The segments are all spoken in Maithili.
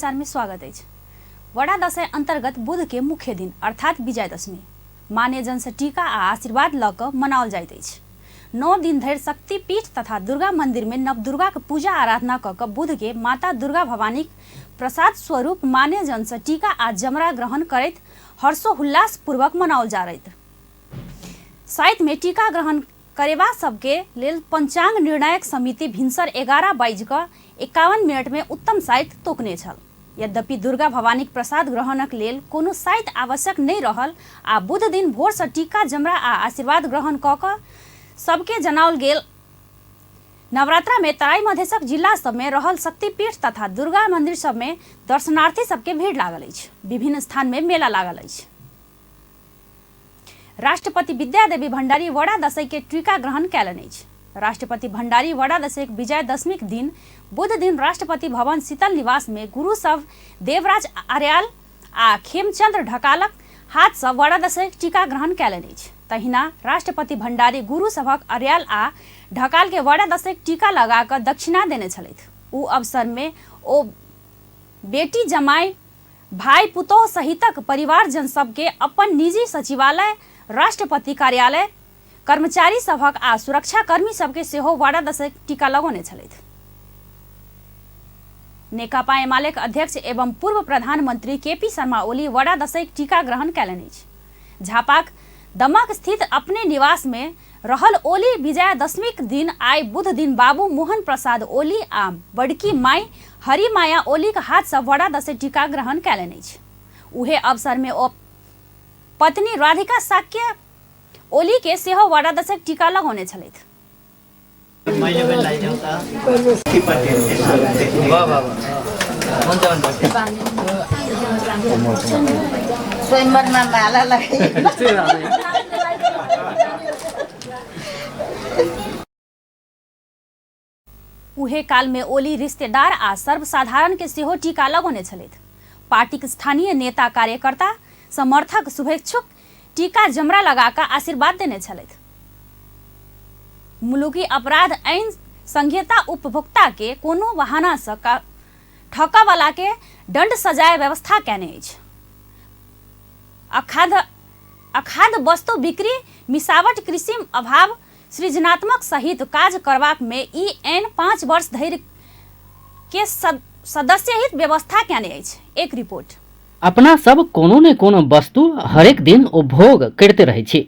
समाचार में स्वागत अछि। वडा दशैं अंतर्गत बुध के मुख्य दिन अर्थात विजयदशमी मान्यजन से टीका आ आशीर्वाद लऽ कऽ मनाओल जाइत अछि। 9 दिन धरि शक्तिपीठ तथा दुर्गा मंदिर में नवदुर्गाक पूजा आराधना कऽ कऽ बुध के माता दुर्गा भवानीक प्रसाद स्वरूप मान्यजन से टीका आ जमरा ग्रहण करैत हर्षोल्लास पूर्वक मनाओल जाइत। साइत में टीका ग्रहण करेबा सबके लेल पंचांग निर्णायक समिति भिनसर 11 बाजि कऽ 51 मिनटमे उत्तम साइत तोकने छल। यद्यपि दुर्गा भवानीक प्रसाद ग्रहणक लेल कोनो साइत आवश्यक नहि रहल आ बुध दिन भोरसँ टीका जमरा आ आशीर्वाद ग्रहण कऽ कऽ सबके जनाओल गेल। नवरात्रामे तराई मधेशक जिला सबमे रहल शक्तिपीठ तथा दुर्गा मंदिर सबमे दर्शनार्थी सबके भीड़ लागल अछि। विभिन्न स्थानमे मेला लागल अछि। राष्ट्रपति विद्यादेवी भण्डारी वडा दशैं के टीका ग्रहण कयलनि अछि। राष्ट्रपति भण्डारी वडा दशैंक विजयदशमीक दिन बुध दिन राष्ट्रपति भवन शीतल निवास मे गुरु सभ देवराज आर्याल आ खेमचंद्र ढकालक हाथ सँ वडा दशैंक टीका ग्रहण कयलनि अछि। तहिना राष्ट्रपति भण्डारी गुरु सभक अर्याल आ ढकाल के वडा दशैंक टीका लगा कऽ दक्षिणा देने छलथि। ओ अवसर मे ओ बेटी जमाय भाइ पुतोह सहितक परिवारजन सभकेँ अपन निजी सचिवालय, राष्ट्रपति कार्यालय, कर्मचारी सभक आ सुरक्षाकर्मी सभकेँ सेहो वाडा दशैंक टीका लगौने छलथि। नेकपा एमालेक अध्यक्ष एवं पूर्व प्रधानमन्त्री केपी शर्मा ओली वडा दशैंक टीका ग्रहण कयलनि अछि। झापाक दमक स्थित अपने निवासमे रहल ओली विजयादशमीक दिन आइ बुधदिन बाबू मोहन प्रसाद ओली आ बड़की माई हरिमाया ओलीक हाथसँ वडा दशैं टीका ग्रहण कयलनि अछि। उहे अवसरमे ओ पत्नी राधिका शाक्य ओलीके सेहो वडा दशैंक टीका लगौने छलथि। मैले पनि लगाइदेऊ त। वाह वाह वाह, हुन्छ हुन्छ। स्वयंवरमा माला लगाइ। उहे कालमे ओली रिश्तेदार आ सर्वसाधारणके सेहो टीका लगौने छलथि। पार्टीक स्थानीय नेता कार्यकर्ता समर्थक शुभेच्छुक टीका जमरा लगा कऽ आशीर्वाद देने छलथि। मुलुकी अपराध ऐन संहिता उपभोक्ता के कोनो बहाना सँ ठकऽ वाला के दंड सजाय व्यवस्था कयने अछि। अखाद्य वस्तु बिक्री, मिसावट, कृषि अभाव, सृजनात्मक सहित काज करबाक मे ई ऐन 5 वर्ष धरि के सदस्यहित व्यवस्था कयने अछि। एक रिपोर्ट। अपना सब कोनो ने कोनो वस्तु हरेक दिन उपभोग करिते रहै छी।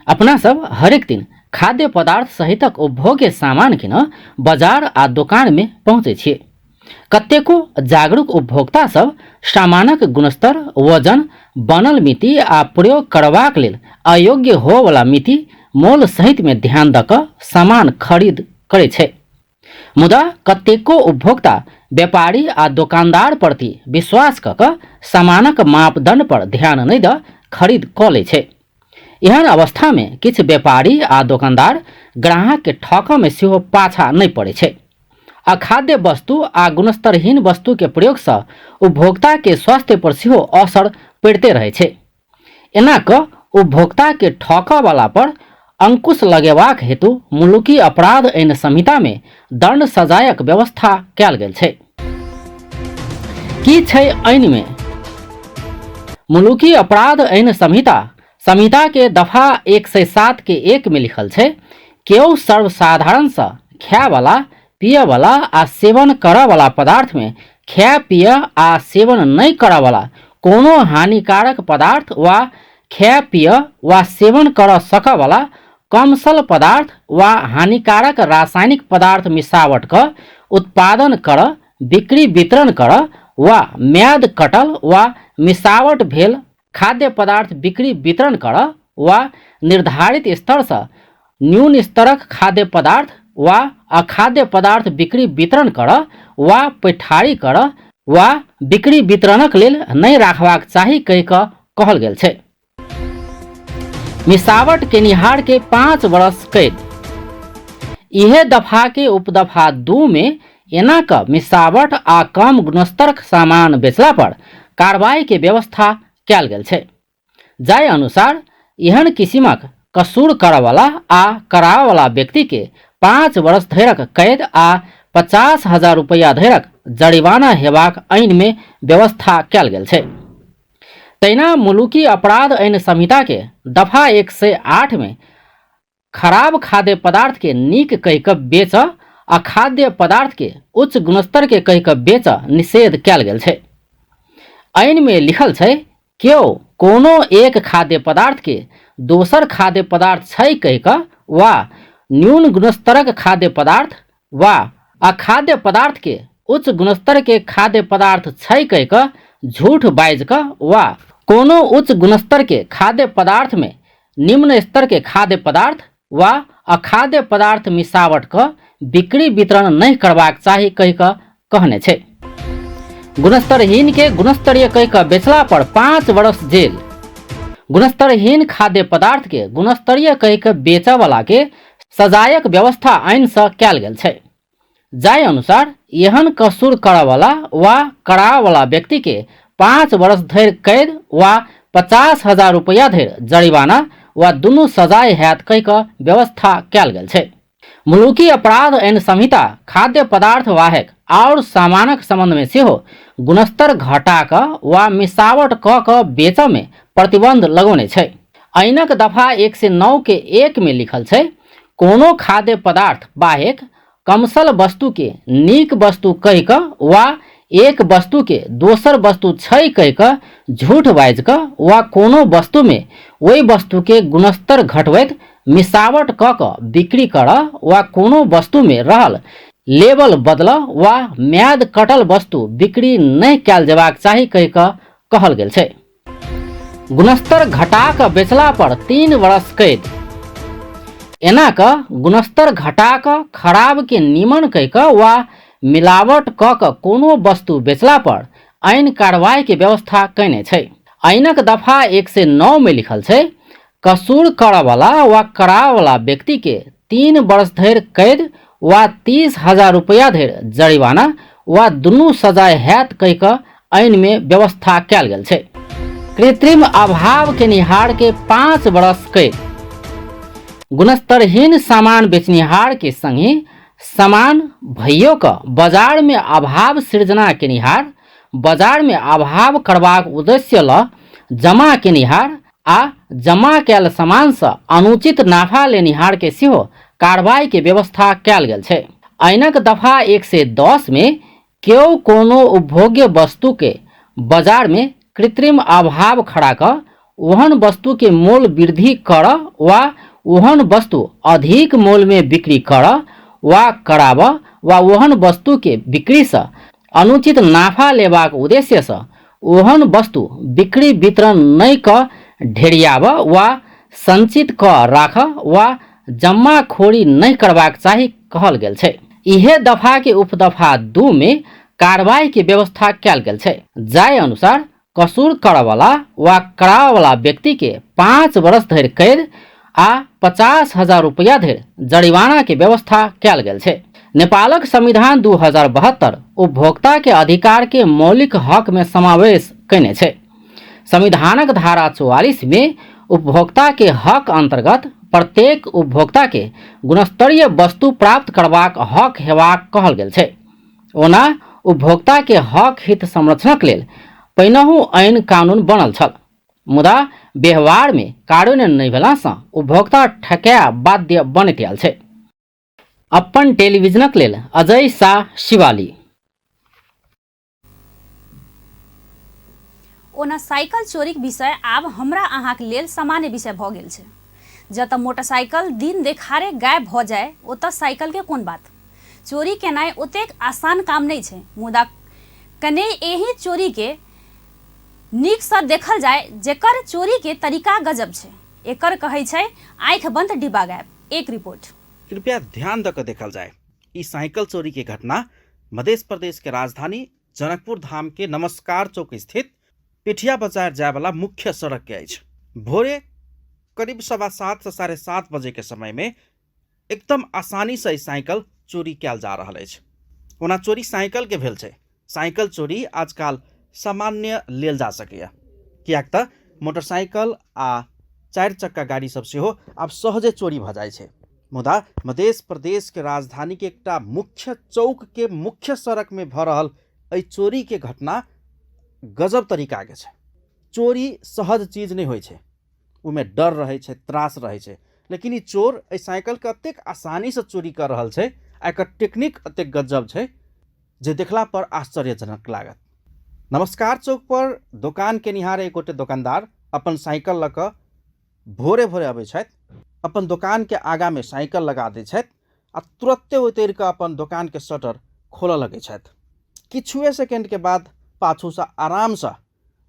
अपना सब हरेक दिन खाद्य पदार्थ सहितक उपभोग्य सामान किन बाजार आ दोकान में पहुँचै छी। कतेको जागरूक उपभोक्ता सब सामानक गुणस्तर, वजन, बनल मिति आ प्रयोग करबाक लेल अयोग्य होवला मिति मोल सहित में ध्यान दऽ कऽ सामान खरीद करै छै। मुदा कतेको उपभोक्ता व्यापारी आ दोकानदार प्रति विश्वास कऽ कऽ सामानक मापदंड पर ध्यान नहि दऽ खरीद कऽ लै छै। एहन अवस्थामे किछु व्यापारी आ दोकानदार ग्राहकके ठकऽमे सेहो पाछा नहि पड़ै छै। अखाद्य वस्तु आ गुणस्तरहीन वस्तुके प्रयोगसँ उपभोक्ताके स्वास्थ्य पर सेहो असर पड़िते रहै छै। एना कऽ उपभोक्ताके ठकऽवला पर अंकुश लगेबाक हेतु मुलुकी अपराध ऐन संहितामे दंड सजायक व्यवस्था कयल गेल छै। की छै ऐनमे? मुलुकी अपराध ऐन संहिता संहिताके दफा 107 के 1 मे लिखल छै, केओ सर्वसाधारणसँ खायवला, पियवला आ सेवन करऽवला पदार्थमे खाय, पिय आ सेवन नहि करऽवला कोनो हानिकारक पदार्थ वा खाय, पिय वा सेवन करऽ सकऽवला कमसल पदार्थ वा हानिकारक रासायनिक पदार्थ मिसावट कऽ उत्पादन करऽ, बिक्री वितरण करऽ वा म्याद कटल वा मिसावट भेल खाद्य पदार्थ बिक्री वितरण करऽ वा निर्धारित स्तरसँ न्यून स्तरक खाद्य पदार्थ वा अखाद्य पदार्थ बिक्री वितरण करऽ वा पैठारी करऽ वा बिक्री वितरणक लेल नहि राखबाक चाही कहि कऽ कहल गेल छै। मिसावट केनिहार के 5 वर्ष कैद। इहे दफा के उपदफा 2 में एना क मिसावट आ कम गुणस्तरक सामान बेचला पर कार्रवाई के व्यवस्था कयल गेल छै। जाहि अनुसार एहन किसिमक कसूर करऽवला आ कराबऽवला व्यक्तिके 5 वर्ष धरिक कैद आ 50,000 रुपैआ धरिक जरिमाना हेबाक ऐनमे व्यवस्था कयल गेल छै। तहिना मुलुकी अपराध ऐन संहिताके दफा 108 मे खराब खाद्य पदार्थ के नीक कहि कऽ बेचऽ आ खाद्य पदार्थ के उच्च गुणस्तर के कहि कऽ बेचऽ निषेध कयल गेल छै। ऐनमे लिखल छै, केओ कोनो एक खाद्य पदार्थ के दोसर खाद्य पदार्थ छै कहि कऽ वा न्यून गुणस्तरक खाद्य पदार्थ वा अखाद्य पदार्थ के उच्च गुणस्तर के खाद्य पदार्थ छै कहि कऽ झूठ बाजि कऽ वा कोनो उच्च गुणस्तर के खाद्य पदार्थ में निम्न स्तर के खाद्य पदार्थ वा अखाद्य पदार्थ मिसावट कऽ बिक्री वितरण नहि करबाक चाही कहि कऽ कहने छै। गुणस्तरहीन के गुणस्तरीय कहि कऽ बेचला पर 5 वर्ष जेल। गुणस्तरहीन खाद्य पदार्थ के गुणस्तरीय कहि कऽ बेचऽ वाला के सजायक व्यवस्था ऐन सँ कयल गेल छै। जाहि अनुसार एहन कसूर करऽवला वा कराबऽवला व्यक्तिके 5 वर्ष धरि कैद वा 50,000 रुपैआ धरि जरिमाना वा दुनू सजाय हैत कहि कऽ व्यवस्था कयल गेल छै। मुलुकी अपराध ऐन संहिता खाद्य पदार्थ वाहेक आओर सामानक सम्बन्धमे सेहो गुणस्तर घटा कऽ वा मिसावट कऽ कऽ बेचऽमे प्रतिबन्ध लगौने छै। ऐनक दफा 109 के 1 मे लिखल छै, कोनो खाद्य पदार्थ बाहेक कमसल वस्तुके नीक वस्तु कहि कऽ वा एक वस्तुके दोसर वस्तु छै कहि कऽ झूठ बाजि कऽ वा कोनो वस्तुमे ओहि वस्तुके गुणस्तर घटबैत मिसावट कऽ कऽ बिक्री करऽ वा कोनो वस्तुमे रहल लेबल बदलऽ वा म्याद कटल वस्तु बिक्री नहि कयल जेबाक चाही कहि कऽ कहल गेल छै। गुणस्तर घटा कऽ बेचला पर 3 वर्ष कैद। एना कऽ गुणस्तर घटा कऽ खराब के नीमन कहि कऽ वा मिलावट कऽ कऽ कोनो वस्तु बेचला पर ऐन कार्रवाई के व्यवस्था कयने छै। ऐनक दफा 109 मे लिखल छै, कसूर करऽवला वा कराबऽवला व्यक्ति के 3 वर्ष धरि कैद वा 30,000 रुपैआ धरि जरिमाना वा दुनू सजाय हैत कहि कऽ ऐनमे व्यवस्था कयल गेल छै। कृत्रिम अभाव केनिहार के 5 वर्ष कैद। गुणस्तरहीन सामान बेचनिहार के संगहि सामान भइयो कऽ बाजारमे अभाव सृजना केनिहार, बाजारमे अभाव करबाक उद्देश्य लऽ जमा केनिहार आ जमा कयल सामानसँ अनुचित नाफा लेनिहारके सेहो कार्रवाईके व्यवस्था कयल गेल छै। ऐनक दफा 110 मे केओ कोनो उपभोग्य वस्तुके बाजारमे कृत्रिम अभाव खड़ा कऽ ओहन वस्तुके मोल वृद्धि करऽ वा ओहन वस्तु अधिक मोलमे बिक्री करऽ वा कराबऽ वा ओहन वस्तुके बिक्रीसँ अनुचित नाफा लेबाक उद्देश्यसँ ओहन वस्तु बिक्री वितरण नहि कऽ ढेरियाबऽ वा संचित कऽ राखऽ वा जमाखोरी नहि करबाक चाही कहल गेल छै। इहे दफाके उपदफा 2 मे कार्रवाईके व्यवस्था कयल गेल छै, जाहि अनुसार कसूर करऽवला वा कराबऽवला व्यक्तिके 5 वर्ष धरि कैद आ 50,000 रुपैआ धरि जरिमानाके व्यवस्था कयल गेल छै। नेपालक संविधान 2072 उपभोक्ताके अधिकारके मौलिक हकमे समावेश कयने छै। संविधानक धारा 44 मे उपभोक्ताके हक अन्तर्गत प्रत्येक उपभोक्ताके गुणस्तरीय वस्तु प्राप्त करबाक हक हेबाक कहल गेल छै। ओना उपभोक्ताके हक हित संरक्षणक लेल पहिनहु ऐन कानून बनल छल, मुदा व्यवहारमे कार्यान्वयन नहि भेलासँ उपभोक्ता ठकाय बाध्य बनैत आयल छै। अपन टेलीविजनक लेल अजय शाह, शिवाली। ओना साइकिल चोरीक विषय आब हमरा अहाँक लेल सामान्य विषय भऽ गेल छै। जतऽ मोटरसाइकिल दिन देखारे गायब भऽ जाय, ओतऽ साइकिलके कोन बात। चोरी केनाइ ओतेक आसान काम नहि छै, मुदा कने एहि चोरीके नीकसँ देखल जाय जेकर चोरीके तरीका गजब छै। एकर कहै छै आँखि बंद डिब्बा गायब। एक रिपोर्ट। कृपया ध्यान दऽ कऽ देखल जाय, ई साइकिल चोरी के घटना मध्य प्रदेश के राजधानी जनकपुर धाम के नमस्कार चौक स्थित पिठिया बाजार जाय वाला मुख्य सड़क के अछि। भोरे करीब 7:15 से 7:30 बजे के समय में एकदम आसानी से ई साइकिल चोरी कयल जा रहल अछि। ओना चोरी साइकिल के भेल छै। साइकिल चोरी आजकल सामान्य लेल जा सकैए, किएक तऽ मोटरसाइकिल आ चारि चक्का गाड़ी सब सेहो आब सहजे चोरी भऽ जाइ छै। मुदा मध्य प्रदेश के राजधानी के एकटा मुख्य चौक के मुख्य सड़क में भऽ रहल एहि चोरी के घटना गजब तरीका के छै। चोरी सहज चीज नहि होइ छै, ओहिमे डर रहै छै, त्रास रहै छै, लेकिन ई चोर एहि साइकिलके एतेक आसानीसँ चोरी कऽ रहल छै आ एकर टेक्निक एतेक गजब छै जे देखला पर आश्चर्यजनक लागत। नमस्कार चौक पर दोकान केनिहार एक गोटे दोकानदार अपन साइकिल लऽ कऽ भोरे भोरे अबै छथि, अपन दोकानके आगाँमे साइकिल लगा दै छथि आ तुरत्ते उतरि कऽ अपन दोकानके शटर खोलऽ लगै छथि। किछुए सेकेंडके बाद पाछूसँ आरामसँ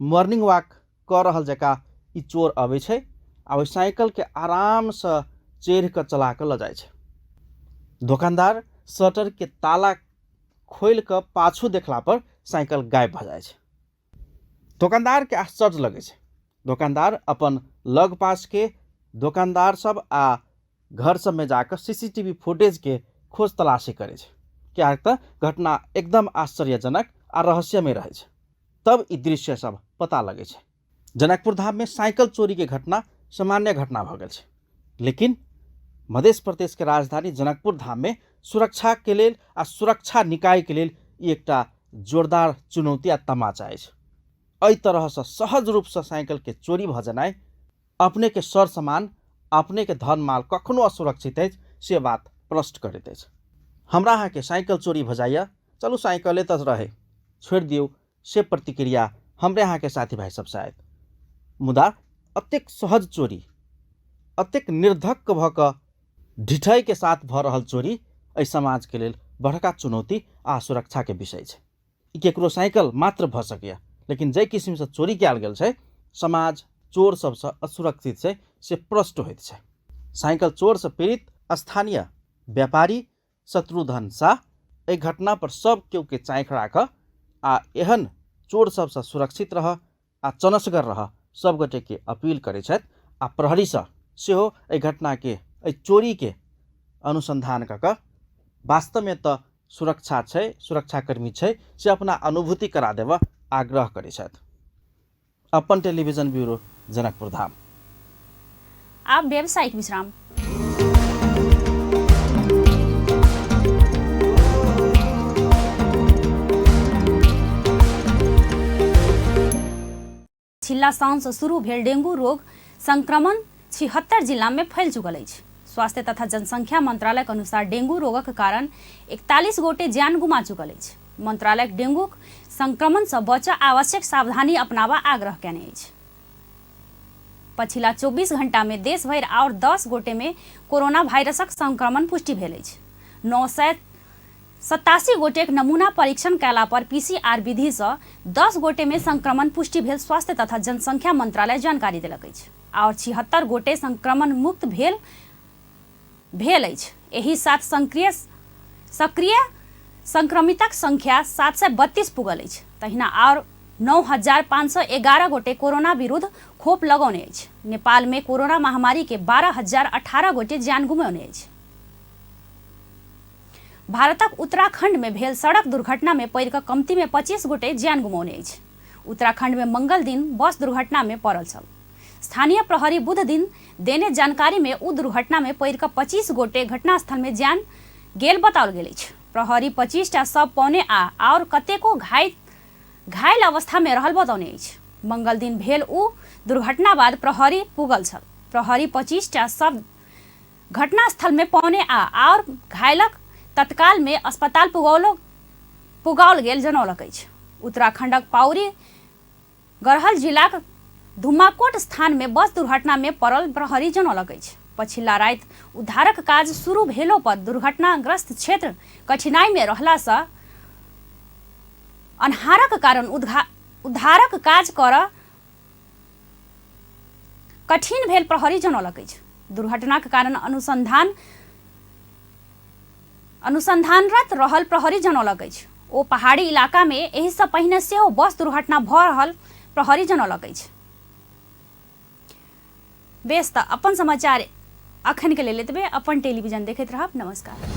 मॉर्निंग वॉक कऽ रहल जकाँ ई चोर अबै छै आ ओहि साइकिलके आरामसँ चढ़ि कऽ चला कऽ लऽ जाइ छै। दोकानदार शटरके ताला खोलि कऽ पाछू देखला पर साइकिल गायब भऽ जाइ छै। दोकानदारके आश्चर्य लगै छै। दोकानदार अपन लग पासके दोकानदार सब आ घर सबमे जाकऽ CCTV फुटेजके खोज तलाशी करै छै, किएक तऽ घटना एकदम आश्चर्यजनक आ रहस्यमय रहै छै। तब ई दृश्य सब पता लगै छै। जनकपुर धाममे साइकिल चोरीके घटना सामान्य घटना भऽ गेल छै, लेकिन मध्य प्रदेशके राजधानी जनकपुर धाममे सुरक्षाके लेल आ सुरक्षा निकायके लेल ई एकटा जोरदार चुनौती आ तमाचा अछि। एहि तरहसँ सहज रूपसँ साइकिलके चोरी भऽ जेनाइ अपनेके सर सामान, अपनेके धन माल कखनो असुरक्षित अछि से बात प्रश्न करैत अछि। हमरा अहाँके साइकिल चोरी भऽ जाइए, चलू साइकिले तऽ रहै, छोड़ि दियौ, से प्रतिक्रिया हमरे अहाँके साथी भाइ सबसँ आयत। मुदा एतेक सहज चोरी, एतेक निर्धक्क भऽ कऽ ढिठैके साथ भऽ रहल चोरी एहि समाजके लेल बड़का चुनौती आ सुरक्षाके विषय छै। ई केकरो साइकिल मात्र भऽ सकैए, लेकिन जाहि किसिमसँ चोरी कयल गेल छै, समाज चोर सबसँ असुरक्षित छै से प्रश्न होइत छै। साइकिल चोरसँ पीड़ित स्थानीय व्यापारी शत्रुघ्न शाह एहि घटना पर सब केओके चाँखि राखऽ आ एहन चोर सबसँ सुरक्षित रहऽ आ चनसगर रहऽ सब गोटेके अपील करै छथि आ प्रहरीसँ सेहो एहि घटनाके, एहि चोरीके अनुसन्धान कऽ कऽ वास्तवमे तऽ सुरक्षा छै, सुरक्षाकर्मी छै से अपना अनुभूति करा देबऽ आग्रह करै छथि। अपन टेलीविजन ब्यूरो, जनकपुर धाम। आब व्यावसायिक विश्राम। छिल्ला साउनसँ शुरू भेल डेंगू रोग संक्रमण 76 जिलामे फैल चुकल अछि। स्वास्थ्य तथा जनसंख्या मंत्रालयक अनुसार डेंगू रोगक कारण 41 गोटे जान गुमा चुकल अछि। मंत्रालयक डेंगूक संक्रमणसँ बचऽ आवश्यक सावधानी अपनाबा आग्रह कयने अछि। पछिला 24 घंटामे देश भरि आओर 10 गोटेमे कोरोना वायरसक संक्रमण पुष्टि भेल अछि। 987 गोटेक नमूना परीक्षण कयला पर पीसीआर विधिसँ 10 गोटेमे संक्रमण पुष्टि भेल स्वास्थ्य तथा जनसंख्या मंत्रालय जानकारी देलक अछि। आओर 76 गोटे संक्रमण मुक्त भेल भेल अछि। एहि साथ सक्रिय संक्रमितक संख्या 732 पुगल अछि। तहिना आओर 9511 गोटे कोरोना विरुद्ध खोप लगौने अछि। नेपालमे कोरोना महामारी के 12,018 गोटे जान गुमौने अछि। भारतक उत्तराखंड में भेल सड़क दुर्घटना में पड़ि कऽ कमती में 25 गोटे जान गुमौने अछि। उत्तराखंड में मंगल दिन बस दुर्घटना में पड़ल छल। स्थानीय प्रहरी बुध दिन देने जानकारी में उ दुर्घटना में पड़ि कऽ 25 गोटे घटनास्थल में जान गेल बताओल गेल अछि। प्रहरी 25 टा शव पौने आ आओर कतेको घायल अवस्था में रहल बतौने अछि। मंगल दिन भेल उ दुर्घटना बाद प्रहरी पुगल छल। प्रहरी 25 टा शव घटनास्थल में पौने आ आओर घायलक तत्काल में अस्पताल पुगाओल गेल जनौलक अछि। उत्तराखंडक पौड़ी गढ़हल जिलाक धुमाकोट स्थान में बस दुर्घटना में पड़ल प्रहरी जनौलक अछि। पछिला राति उद्धारक काज शुरू भेलो पर दुर्घटनाग्रस्त क्षेत्र कठिनाई में रहला सँ अन्हारक कारण उद्धारक काज करऽ कठिन भेल प्रहरी जनौलक अछि। दुर्घटनाक कारण अनुसंधानरत रहल प्रहरी जनौलक अछि। ओ पहाड़ी इलाका में एहि सँ पहिने सेहो बस दुर्घटना भऽ रहल प्रहरी जनौलक अछि। बेस, तऽ अपन समाचार अखन के लेल एतबे। अपन टेलीविजन देखैत रहब। नमस्कार।